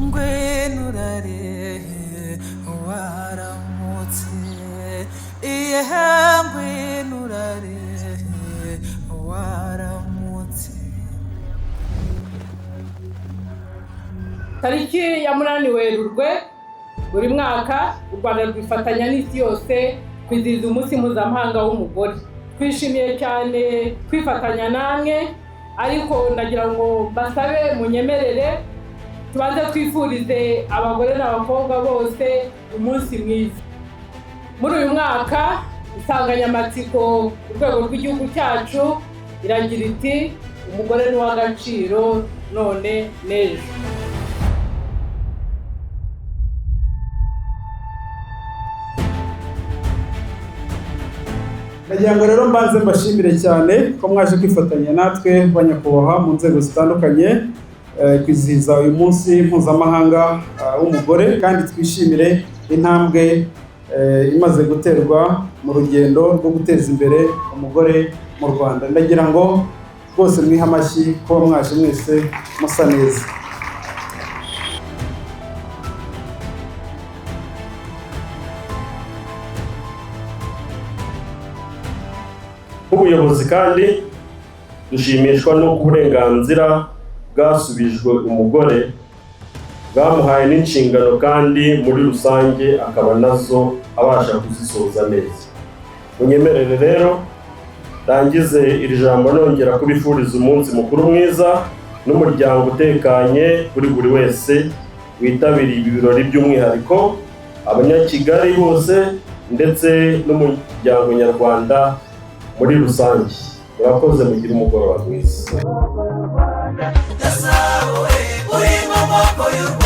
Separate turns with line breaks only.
Ngwino urare waramutse, iye, ngwino urare waramutse.
Tariki ya 8 Werurwe buri mwaka, u Rwanda rwifatanya n'isi yose kwizihiza Umunsi Mpuzamahanga w'Umugore. Twishimiye cyane kwifatanya namwe, ariko ndagira ngo mbasabe munyemerere tubanze twifurize abagore n'abakobwa bose umunsi mwiza. Muri uyu mwaka, insanganyamatsiko ku rwego rw'igihugu cyacu iragira iti: "Umugore ni uw'agaciro none n'ejo."
Ndagira ngo rero mbanze mbashimire cyane ko mwaje kwifatanya natwe, banyakubahwa mu nzego zitandukanye, kwizihiza uyu munsi mpuzamahanga w'umugore, kandi twishimire intambwe imaze guterwa mu rugendo rwo guteza imbere umugore mu Rwanda. Ndagira ngo rwose mwihe amashyi kuba mwaje mwese musa neza.
Nk'ubuyobozi kandi dushimishwa n'uko uburenganzira bwasubijwe umugore, bwamuhaye n'inshingano, kandi muri rusange akaba nazo abasha kuzisoza neza. Munyemerere rero rangize iri jambo nongera kubifuriza umunsi mukuru mwiza n'umuryango utekanye kuri buri wese witabiriye ibi birori, by'umwihariko Abanyakigali bose ndetse n'umuryango nyarwanda muri rusange. Murakoze, mugire umugoroba mwiza.
Gasabo, uri inkomoko y'u Rwanda.